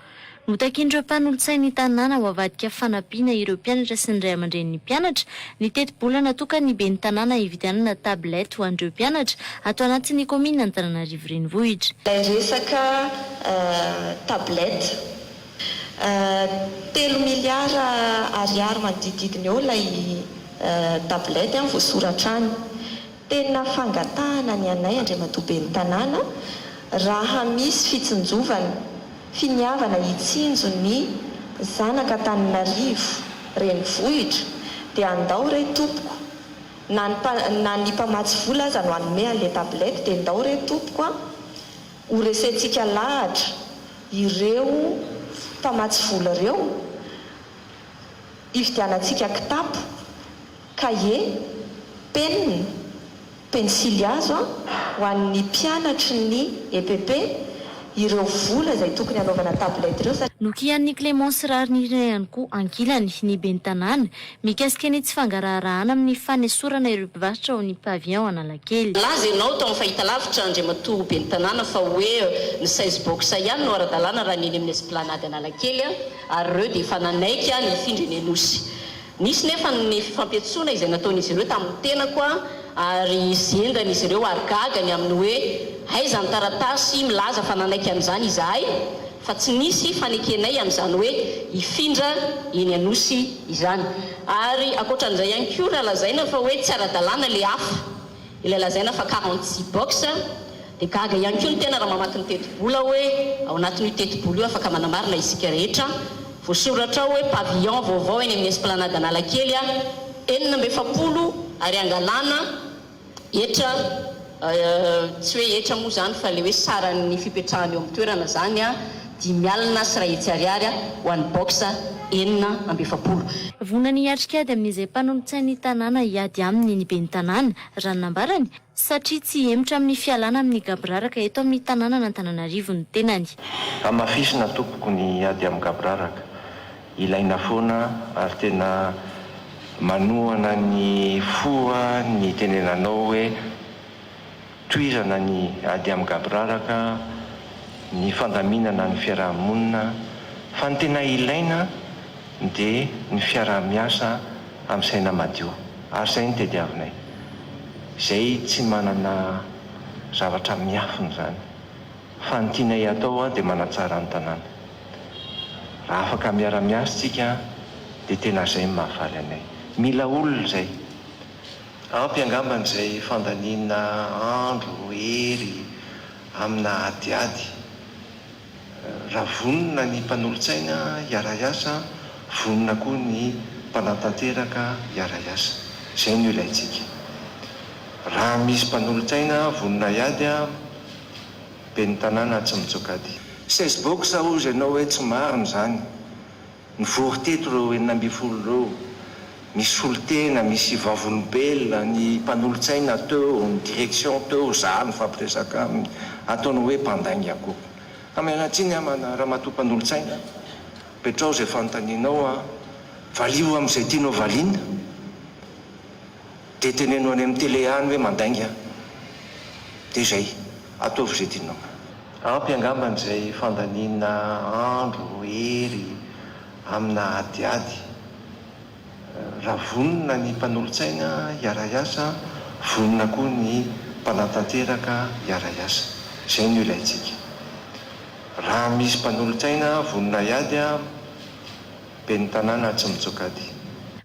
Notakian'ireo mpanolotsain'ny tanàna ho avadika fanampiana ireo mpianatra sy ny ray aman-drenin'ny mpianatra ny tetibola natokan'ny ben'ny tanàna hividianana tablette ho an'ireo mpianatra ato anatin'ny kaominina Antananarivo Renivohitra. Ilay resaka tablette. Telo miliara ariary manodidididina eo ilay tablette voasoratra any. Tena fangatahana ny anay Andriamatoa Ben'ny Tanàna raha misy fitsinjovana, finiavana hitsinjo ny zanak'Antananarivo renivohitra dia andao re tompoko na ny na ny mpamatsy vola aza no hanome an'ilay tablette dia ndao re tompoko a ho resentsika lahatra ireo mpamatsy vola ireo hividianantsika kitapo Kahie, penina, pensilihazo ho an'ny mpianatry ny EPP ireo vola izay tokony hanaovana tablette ireo satria. Nokianin'i Clémence Raharinirina ihany koa ankilany ny ben'ny tanàna mikasika ny tsy fangaraharahana amin'ny fanesorana ireo mpivarotra ao amin'ny pavillon Analakely. Nilaza ianao tao amin'ny fahitalavitra Andriamatoa Ben'ny Tanàna fa hoe ny seize box ihany no ara-dalàna raha ny eny amin'ny Esplanade Analakely ary ireo dia efa nanaiky ny hifindra eny Anosy. Nisy nefa ny fifampiantsoana izay nataon'izy ireo tamin'ny tenako ary zendana izy ireo ary gaga ny amin'ny hoe aiza ny taratasy milaza fa nanaiky an'izany izahay fa tsy nisy fanekenay amin'izany hoe hifindra eny Anosy izany. Ary ankoatran'izay ihany koa raha lazaina fa hoe tsy ara-dalàna ilay hafa Ilay lazaina fa 46 box dia gaga ihany koa ny tena raha mamaky ny tetibola hoe ao anatin'io tetibola io afaka manamarina isika rehetra, voasoratra ao hoe pavillon vaovao eny amin'ny Esplanade Analakely 46 ary angalana hetra tsy hoe hetra moa izany fa ilay hoe saran'ny fipetrahana eo amin'ny toerana izany 450 ariary ho an'ny box 46. Vonona ny hiatrika ady amin'izay mpanolotsain'ny tanàna hiady aminy ny ben'ny tanàna, raha ny nambarany, satria tsy hihemotra amin'ny fialana amin'ny gaboraraka eto amin'ny tanànan'Antananarivo ny tenany. Hamafisina tompoko ny ady amin'ny gaboraraka. Ilaina foana ary tena manohana ny fo ny tenenanao hoe Tohizana ny ady amin'ny gaboraraka, ny fandaminana ny fiaraha-monina, fa ny tena ilaina dia ny fiaraha-miasa amin'ny saina madio. Ary izay no tediavinay. Izay tsy manana zavatra miafina izany. Fa ny tianay atao dia manatsara ny tanàna. Raha afaka miara-miasa isika dia tena izay no mahafaly anay. Mila olona izay. Ampy angambany izay fandaniana andro, hery amina adiady. Raha vonona ny mpanolotsaina hiara-hiasa, vonona koa ny mpanatanteraka hiara-hiasa. Izay no ilaintsika. Raha misy mpanolotsaina vonona hiady, ben'ny tanàna tsy mitsoaka ady. Seize box hozy ianao hoe tsy marina izany. Nivory teto ireo 16 ireo, misy solontena, misy vavolombelona, ny mpanolotsaina teo, ny direction teo, za nifampiresaka aminy, ataony hoe mpandainga koa. Ka miala tsiny aho ramatoa mpanolotsaina, apetraho izay fanontanianao an, valio amin'izay tianao valiana, dia teneno any amin'ny télé any hoe mandainga aho. Dia izay, ataovy izay tianao. Ampy angambany izay fandaniana andro, hery amina adiady. Raha vonona ny mpanolotsaina hiara-hiasa, vonona koa ny mpanatanteraka hiara-hiasa. Izay no ilaintsika. Raha misy mpanolotsaina vonona hiady, Ben'ny tanàna tsy mitsoaka ady.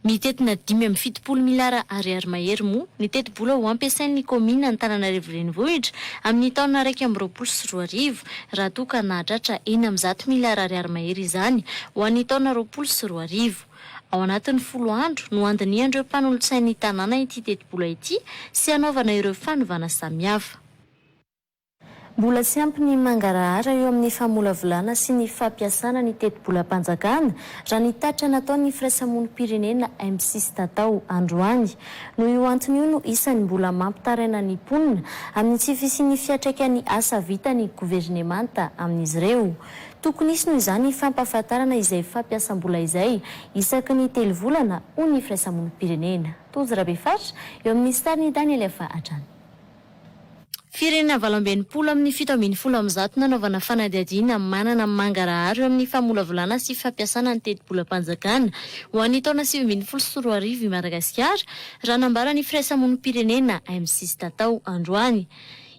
Mitentina 75 miliara ariary mahery moa ny tetibola ho ampiasain'ny kaominina Antananarivo Renivohitra amin'ny taona 2021 raha toa ka nahatratra 106 miliara ariary mahery izany ho an'ny taona 2020. Ao anatin'ny folo andro no handinihan'ireo mpanolotsain'ny tanàna ity tetibola ity sy hanaovana ireo fanovana samihafa. Mbola tsy ampy ny mangarahara eo amin'ny famolavolana sy ny fampiasana ny tetibolam-panjakana, raha ny tatitra nataon'ny firaisamonim-pirenena MCIS tatao androany. Noho io antony io no isan'ny mbola mampitaraina ny mponina amin'ny tsy fisian'ny fiantraikan'ny asa vitan'ny governemanta amin'izy ireo. Tokony hisy noho izany fampahafantarana izay fampiasam-bola izay isaky ny telo volana, hoy ny firaisamonim-pirenena. Tojo Rabefaritra, eo amin'ny sarin'i Daniel Afa hatrany. Firenena 68 amin'ny 117 nanaovana fanadihadiana manana mangarahara eo amin'ny famolavolana sy fampiasana ny tetibolam-panjakana ho an'ny taona 2019 i Madagasikara, raha nambaran'ny firaisamonim-pirenena MCIS tatao androany.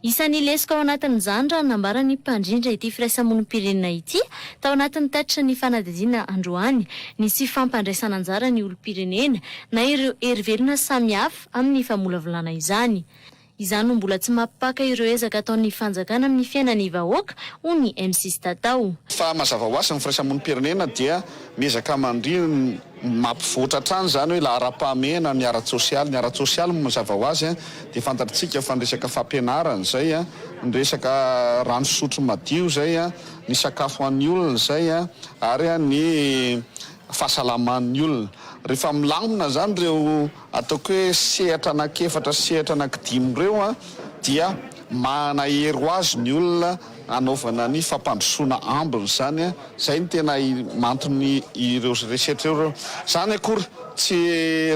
Isan'ny lesoka ao anatin'izany raha nambaran'ny mpandrindra ity firaisamonim-pirenena ity tao anatin'ny tatitra ny fanadihadiana androany ny tsy fampandraisana anjara ny olom-pirenena na ireo hery velona samihafa amin'ny famolavolana izany. Izany no mbola tsy mampipaka ireo ezaka ataon'ny fanjakana amin'ny fiainan'ny vahoaka, hoy ny MCC Tatao. Fa mazava ho azy ny firaisamonim-pirenena dia miezaka mandria mampivoatra hatrany izany hoe laharam-pahamehana ny ara-tsosialy. Ny ara-tsosialy moa mazava ho azy dia fantatritsika fa ny resaka fampianarana izay, ny resaka rano fisotro madio izay, ny sakafo ho an'ny olona izay ary ny fahasalaman'ny olona. Rehefa milamina izany ireo Ataoko hoe sehatra anankiefatra sy sehatra anankidimy ireo dia manahery ho azy ny olona hanaovana ny fampandrosoana ambiny izany, izay no tena antony ireo resetra ireo. Izany akory tsy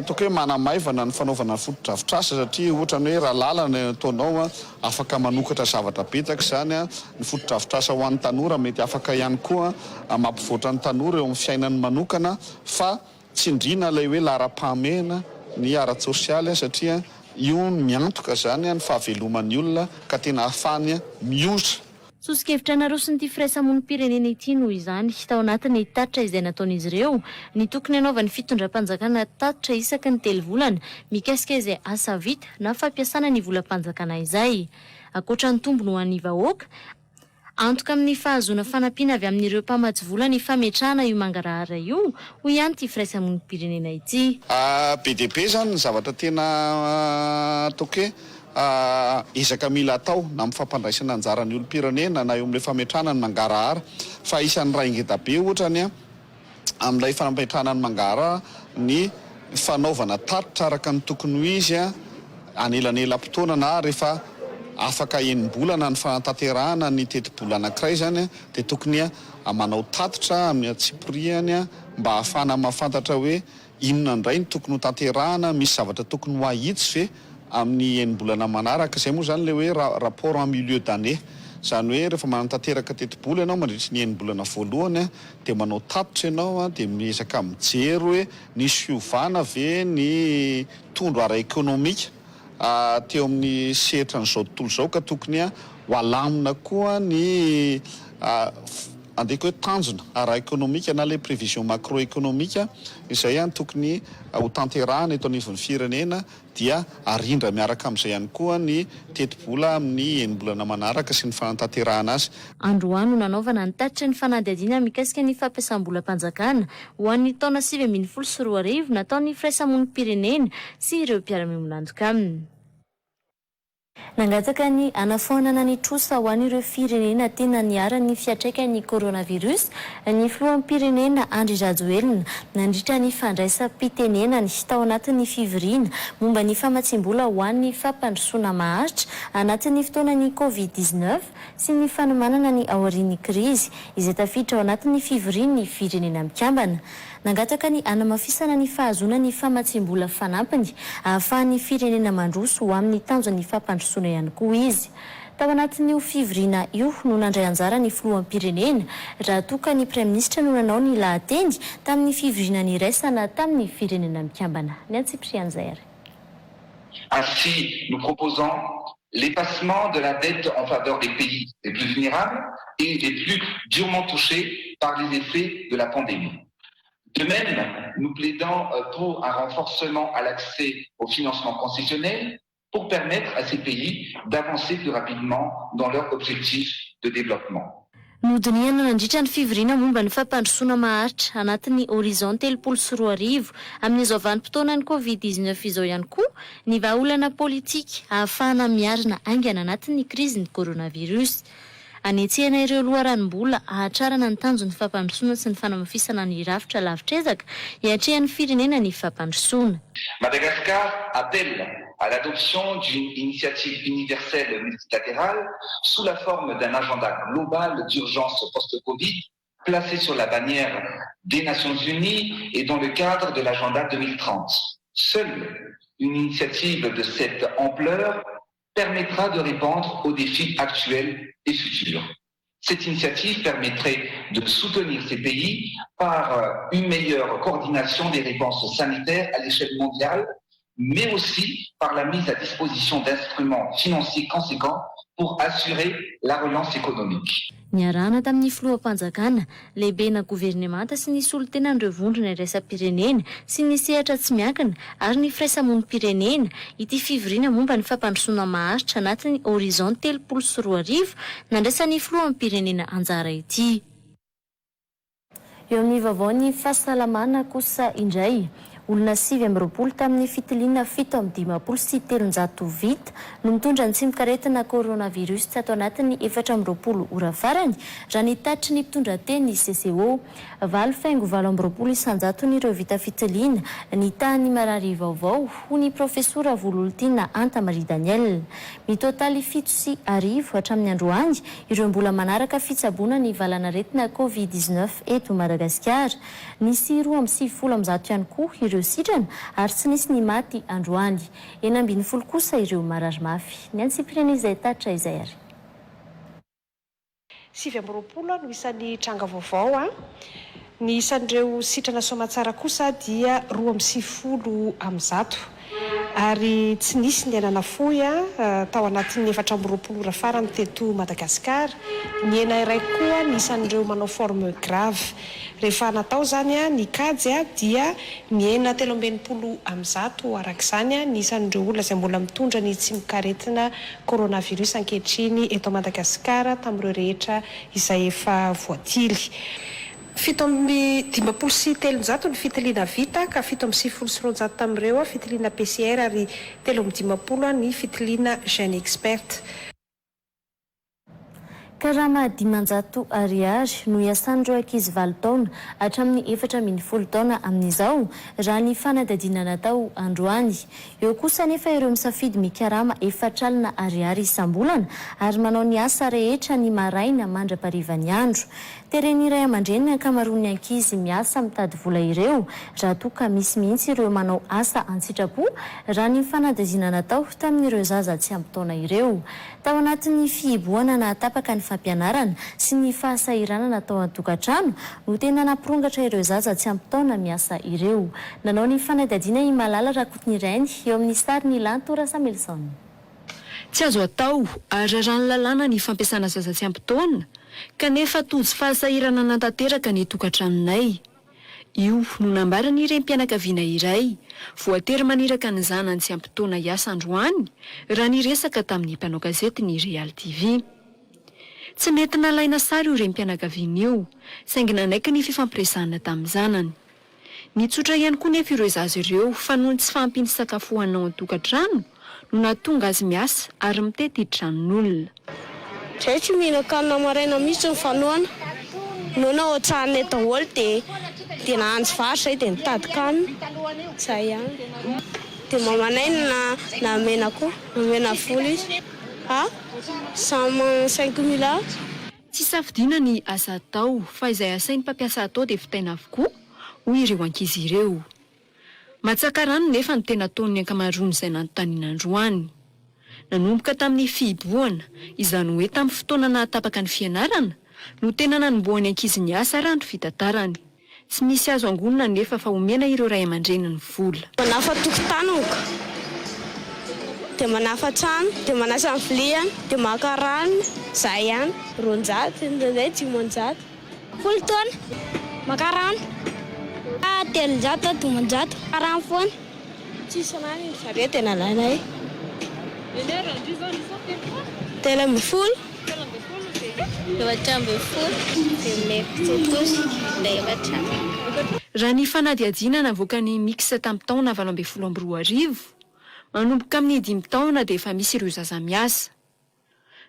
ataoko hoe manamaivana ny fanaovana fotodrafitrasa satria ohatra ny hoe raha lalana no ataonao afaka manokatra zavatra betsaka izany, ny fotodrafitrasa ho an'ny tanora mety afaka ihany koa mampivoatra ny tanora eo amin'ny fiainany manokana fa Tsindriana ilay hoe laharam-pahamehana ny ara-tsosialy satria io no miantoka izany ny fahaveloman'ny olona ka tena ahafahany mihoitra. Soso-kevitra naroson'ity firaisamonim-pirenena ity noho izany, tao anatin'ny tatitra izay nataon'izy ireo, ny tokony hanaovan'ny fitondram-panjakana tatitra isaky ny telo volana mikasika izay asa vita na fampiasana ny volam-panjakana izay. Ankoatra ny tombony ho an'ny vahoaka, Antoka amin'ny fahazoana fanampiana avy amin'ireo mpamatsy vola ny fametrahana io mangarahara io, hoy ihany ity firaisamonim-pirenena ity. Be dia be izany ny zavatra tena ataoko hoe ezaka mila atao na amin'ny fampandraisana anjara ny olom-pirenena na eo amin'ilay fametrahana ny mangarahara fa isan'ny iray ngeda be ohatra ny amin'ilay fametrahana ny mangara ny fanaovana tatitra araka ny tokony ho izy anelanelam-potoana na rehefa afaka enim-bolana ny fanatanterahana ny tetibola anankiray izany dia tokony manao tatitra amin'ny antsipiriany mba hahafahana mahafantatra hoe Inona indray no tokony ho tanterahana? Misy zavatra tokony ho ahitsy ve amin'ny enim-bolana manaraka? Izay moa izany ilay hoe rapport en milieu d'année. Izany hoe rehefa manatanteraka tetibola ianao mandritry ny enim-bolana voalohany dia manao tatitra ianao dia miezaka mijery hoe nisy fiovana ve ny tondro ara-ekonomika teo amin'ny sehatran'izao tontolo izao ka tokony ho alamina koa ny. andeha hoe tanjona ara-ekonomika na ilay prévision macro-économique izay tokony ho tanterahana eto anivon'ny firenena dia arindra miaraka amin'izay ihany koa ny tetibola amin'ny enim-bolana manaraka sy ny fanatanterahana azy. Androany no nanaovana ny tatitra ny fanadihadiana mikasika ny fampiasam-bolam-panjakana ho an'ny taona 2019 nataon'ny firaisamonim-pirenena sy ireo mpiara-miombon'antoka aminy. Nangataka ny hanafoanana ny trosa ho an'ireo firenena tena niharan'ny fiantraikan'ny coronavirus ny filoham-pirenena Andry Rajoelina nandritra ny fandraisam-pitenenany tao anatin'ny fivoriana momba ny famatsiam-bola ho an'ny fampandrosoana maharitra anatin'ny fotoanan'ny Covid 19 sy ny fanomanana ny aorian'ny krizy izay tafiditra ao anatin'ny fivorian'ny Firenena Mikambana. Nangataka ny hanamafisana ny fahazoana ny famatsiam-bola fanampiny ahafahan'ny firenena mandroso ho amin'ny tanjon'ny fampandrosoana ihany koa izy. Tao anatin'io fivoriana io no nandray anjara ny filoham-pirenena raha toa ka ny praiminisitra no nanao ny lahateny tamin'ny fivoriana niraisana tamin'ny Firenena Mikambana. Ny antsipirian'izay ary. Ainsi, nous proposons l'effacement de la dette en faveur des pays les plus vulnérables et les plus durement touchés par les effets de la pandémie. De même, nous plaidons euh, pour un renforcement à l'accès au financement concessionnel pour permettre à ces pays d'avancer plus rapidement dans leur objectif de développement. Nodinihana nandritra ny fivoriana momba ny fampandrosoana maharitra anatin'ny Horizon 2030 amin'izao vanim-potoanan'ny Covid 19 izao ihany koa ny vahaolana politika ahafahana miarina haingana anatin'ny krizin'ny coronavirus. Anetsehana ireo loharanom-bola hahatrarana ny tanjon'ny fampandrosoana sy ny fanamafisana ny rafitra lavitr'ezaka hiatrehan'ny firenena ny fampandrosoana. Madagascar appelle à l'adoption d'une initiative universelle multilatérale sous la forme d'un agenda global d'urgence post-Covid placé sur la bannière des Nations Unies et dans le cadre de l'agenda 2030. Seule une initiative de cette ampleur permettra de répondre aux défis actuels et futurs. Cette initiative permettrait de soutenir ces pays par une meilleure coordination des réponses sanitaires à l'échelle mondiale, mais aussi par la mise à disposition d'instruments financiers conséquents pour assurer la relance économique. Niarahana tamin'ny filoham-panjakana, lehibena governemanta sy ny solontenan'ireo vondrona iraisam-pirenena sy ny sehatra tsy miankina ary ny firaisamonim-pirenena ity fivoriana momba ny fampandrosoana maharitra anatin'ny Horizon 2030 nandraisan'ny filoham-pirenena anjara ity. Eo amin'ny vaovaon'ny fahasalamana kosa indray, olona 29 tamin'ny fitiliana 357 vita no mitondra ny tsimokaretina coronavirus tato anatin'ny 24 ora farany, raha ny tatitry ny mpitondra teny CCO. 8,28 isan-jaton'ireo vita fitiliana ny tahan'ny marary vaovao, hoy ny profesora Vololtiana Anta Marie Daniel. Mitotaly 1007 hatramin'ny androany ireo mbola manaraka fitsaboana ny valanaretina Covid 19 eto Madagasikara. Nisy 192 ihany koa ireo sitrana ary tsy nisy ny maty androany. 16 kosa ireo marary mafy. Ny antsipirian'izay tatitra izay ary. 29 no isan'ny tranga vaovao. Ny isan'ireo sitrana soamatsara kosa dia 192. Ary tsy nisy ny aina nafoy tao anatin'ny 24 ora farany teto Madagasikara. Nihena iray koa ny isan'ireo manao forme grave. Rehefa natao izany ny kajy dia nihena 63 araka izany ny isan'ireo olona izay mbola mitondra ny tsimokaretina coronavirus ankehitriny eto Madagasikara tamin'ireo rehetra izay efa voatily. 357 ny fitiliana vita ka 297 tamin'ireo fitiliana PCR ary 53 ny fitiliana GeneXpert. Karama 500 ariary no iasan'ireo ankizy 8 taona hatramin'ny 14 taona amin'izao, raha ny fanadihadiana natao androany. Eo kosa anefa ireo misafidy mikarama 40 ariary isam-bolana ary manao ny asa rehetra ny maraina mandra-parivan'ny andro. Teren'ny ray aman-dreny ny ankamaroan'ny ankizy miasa mitady vola ireo, raha toa ka misy mihitsy ireo manao asa an-tsitrapo, raha ny fanadihadiana natao tamin'ireo zaza tsy ampy taona ireo. Tao anatin'ny fihibohana nahatapaka ny fampianarana sy ny fahasahiranana tao an-tokantrano no tena nampirongatra ireo zaza tsy ampy taona miasa ireo. Nanao ny fanadihadiana i Malala Rakotonirainy eo amin'ny sarin'i Lanto Rasamilson. Tsy azo atao ary raràn'ny lalàna ny fampiasana zaza tsy ampy taona. Kanefa tojo fahasahiranana tanteraka ny tokantranonay. Io no nambaran'ny renim-pianakaviana iray, voatery maniraka ny zanany tsy ampy taona hiasa androany, raha niresaka tamin'ny mpanao gazety ny Real TV. Tsy nety nalaina sary io renim-pianakaviana io, saingy nanaiky ny fifampiresahana tamin'ny zanany. Nitsotra ihany koa nefa ireo zaza ireo fa noho ny tsy fahampian'ny sakafo hohanina ao an-tokantrano no nahatonga azy miasa ary mitety tranon'olona. Zay tsy mihinan-kanina maraina mihitsy fa noana, noana ao an-tranonay daholo dia dia nahandro vary zay dia nitady kanina, zay ihany. Dia mamanay no namena koa, nomena vola izy, ah, samy manana 5000 ar. Tsy safidiana ny asa atao fa izay asain'ny mpampiasa atao dia vitaina avokoa, hoy ireo ankizy ireo. Matsaka rano nefa no tena ataon'ny ankamaroan'izay nanontaniana androany. Nanomboka tamin'ny fihibohana, izany hoe tamin'ny fotoana nahatapaka ny fianarana, no tena nanombohan'ny ankizy niasa raha ny fitantarany. Tsy misy azo angonina anefa fa omena ireo ray aman-dreny ny vola. Manafa tokotaniko, dia manafa trano, dia manasa ny vilihany, dia maka rano, izay ihany. 200, indraindray 500. Folo taona, maka rano. 300, 500, maka rano foana. Tsisy rano ry zareo dia nalainay. 13. 14 dia 4. Raha ny fanadihadiana navoakan'ny Mix tamin'ny taona 2018, manomboka amin'ny dimy taona dia efa misy ireo zaza miasa.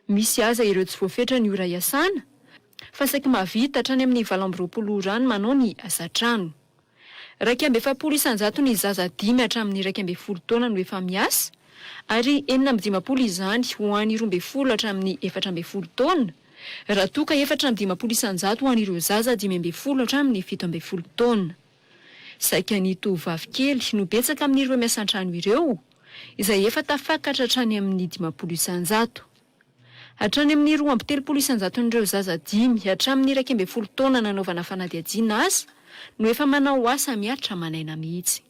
Misy aza ireo tsy voafetra ny ora iasana fa saiky mahavita hatrany amin'ny 28 ora any manao ny asa trano. 41 isan-jaton'ny zaza dimy hatramin'ny 11 taona no efa miasa ary 56 izany ho an'ny 12 hatramin'ny 14 taona raha toa ka 54 isan-jato ho an'ireo zaza 15 hatramin'ny 17 taona. Saika ny tovovavy kely no betsaka amin'ireo miasa an-trano ireo, izay efa tafakatra hatrany amin'ny 50 isan-jato. Hatrany amin'ny 32 isan-jaton'ireo zaza dimy hatramin'ny 11 taona nanaovana fanadihadiana aza no efa manao asa mihatra aman'aina mihitsy.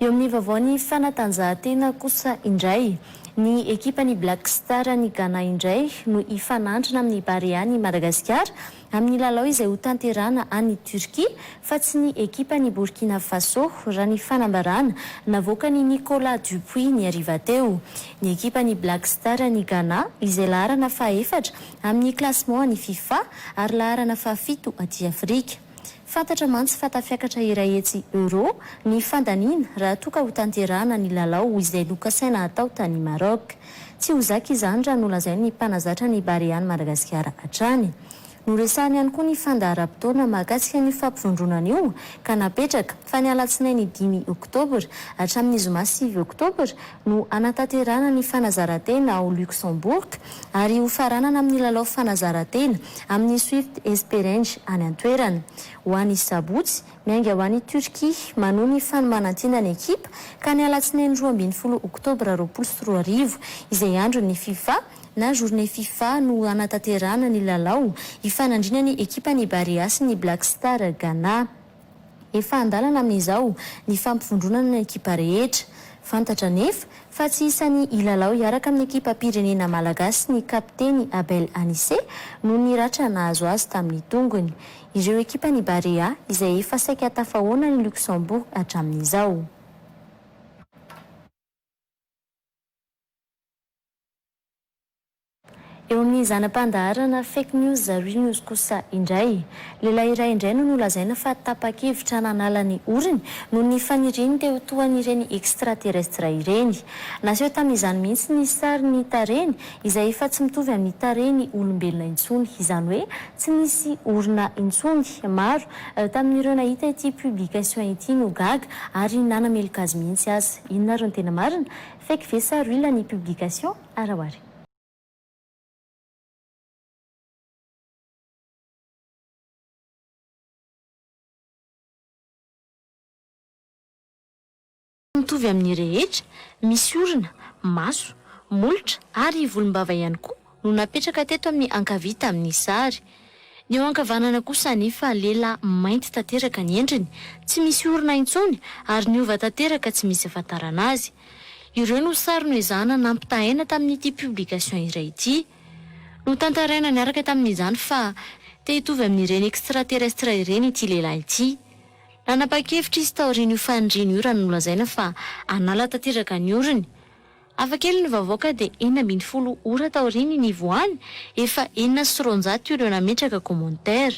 Eo amin'ny vaovaon'ny fanatanjahantena kosa indray, ny ekipan'ny Black Star an'i Ghana indray no hifanandrina amin'ny Barea an'i Madagasikara amin'ny lalao izay hotanterahana any Turquie fa tsy ny ekipan'i Burkina Faso, raha ny fanambarana navoakan'i Nicolas Dupuis ny hariva teo. Ny ekipan'ny Black Star an'i Ghana izay laharana fahaefatra amin'ny classement an'ny Fifa ary laharana fahafito aty Afrika. Fantatra mantsy fa tafiakatra iray hetsy Euro ny fandaniana raha toa ka hotanterahana ny lalao izay nokasaina hatao tany Maroc. Tsy ho zaka izany raha nolazain'ny mpanazatra ny Barea-n'i Madagasikara hatrany. Noresahany ihany koa ny fandaharam-potoana mahakasika an'io fampivondronana io ka napetraka fa ny alatsinainy dimy oktobra hatramin'ny zoma sivy oktobra no hanatanterahana ny fanazarantena ao Luxembourg ary hofaranana amin'ny lalao fanazarantena amin'ny Swift Hesperange any an-toerana. Ho an'ny sabotsy, miainga ho any Turquie manohy ny fanomanan-tiana ny ekipa ka ny alatsinainy 12 oktobra 2020 izay andron'ny Fifa na journée Fifa no hanatanterahana ny lalao hifanandrinan'ny ekipan'ny Barea sy ny Black Star Ghana. Efa an-dalana amin'izao ny fampivondronana ny ekipa rehetra. Fantatra anefa fa tsy isan'ny hilalao hiaraka amin'ny ekipam-pirenena malagasy ny kapiteny Abel Anicet noho ny ratra nahazo azy tamin'ny tongony. Ireo ekipan'ny Barea izay efa saika tafahoana any Luxembourg hatramin'izao. Eo amin'ny zana-pandaharana Fake News Real News kosa indray, lehilahy iray indray no nolazaina fa tapa-kevitra nanala ny orony noho ny faniriany te ho toa an'ireny extraterrestre ireny. Naseho tamin'izany mihitsy ny sarin'ny tarehiny izay efa tsy mitovy amin'ny tarehin'ny olombelona intsony, izany hoe tsy nisy orona intsony. Maro tamin'ireo nahita ity publication ity no gaga ary nanameloka azy mihitsy aza. Inona ary no tena marina? Fake ve sa real ny publication? Araho ary. Mitovy amin'ny rehetra, misy orona, maso, molotra ary volombava ihany koa no napetraka teto amin'ny ankavia tamin'ny sary. Ny eo ankavanana kosa anefa lela mainty tanteraka ny endriny, tsy misy orona intsony ary niova tanteraka tsy misy ahafantarana azy. Ireo no sary noezahana nampitahaina tamin'ity publication iray ity. Notantaraina niaraka tamin'izany fa te hitovy amin'ireny extraterrestre ireny ity lehilahy ity. Nanapa-kevitra izy taorian'io faniriany io raha nolazaina fa hanala tanteraka ny orony. Hafa kely ny vaovao ka dia 16 ora taorian'ny nivoahany, efa 206 ireo nametraka commentaire.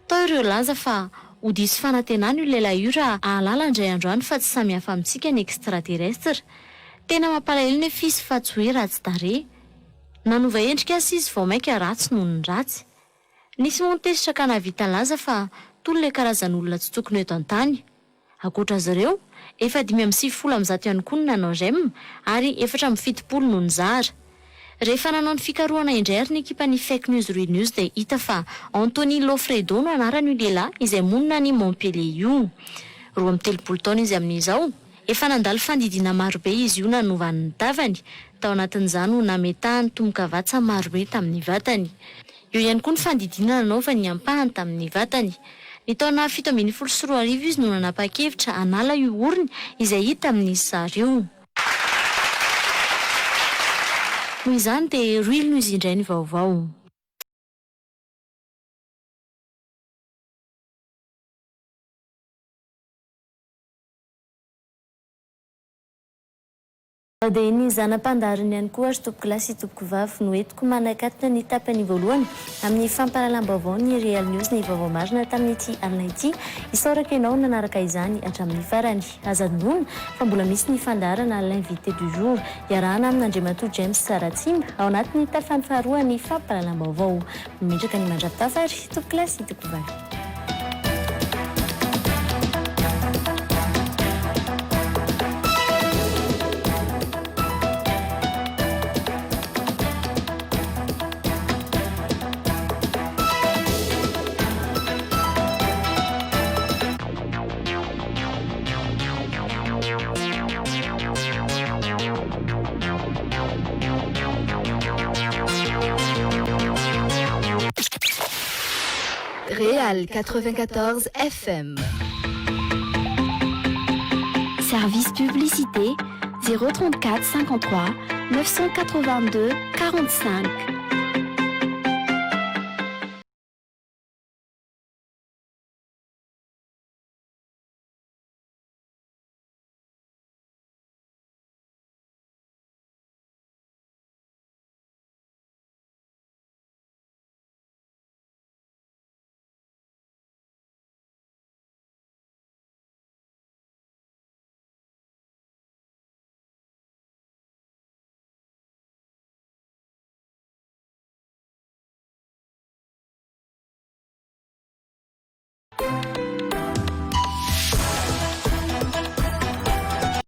Tao ireo nilaza fa ho diso fanantenana io lehilahy io raha hahalala indray andro any fa tsy samy hafa amintsika ny extraterrestre. Tena mampalahelo nefa izy fa tsy hoe ratsy tarehy. Nanova endrika aza izy vao mainka ratsy noho ny ratsy. Nisy moa ny tezitra ka nahavita nilaza fa tony ilay karazan'olona tsy tokony ho eto an-tany. Ankoatra azy ireo, efa 195 ihany koa no nanao j'aime ary 74 no nizara. Rehefa nanao ny fikarohana indray ary ny ekipan'ny Fake News Real News dia hita fa Anthony Loffredo no anaran'io lehilahy izay monina any Montpellier io. 32 taona izy amin'izao. Efa nandalo fandidiana marobe izy io nanovany ny tavany. Tao anatin'izany no nametahany tombokavatsa marobe tamin'ny vatany. Eo ihany koa ny fandidiana nanaovany ny ampahany tamin'ny vatany. Ny taona 2017 izy no nanapa-kevitra hanala io orony izay hita amin'ny sary io. Noho izany dia Real News indray ny vaovao. Dia ny zana-pandaharana ihany koa ary tompokolahy sy tompokovavy no entiko manakatona ny tapany voalohany amin'ny fampahalalam-baovao ny Real News ny vaovao marina tamin'ity alina ity. Isaorako ianao nanaraka izany hatramin'ny farany. Aza adinoina fa mbola misy ny fandaharana L'invité du jour iarahana amin'Andriamatoa James Ratsimba ao anatin'ny tapany faharoa ny fampahalalam-baovao. Mametraka ny mandra-pitafa ary tompokolahy sy tompokovavy. Réal 94 FM. Service publicité 034 53 982 45.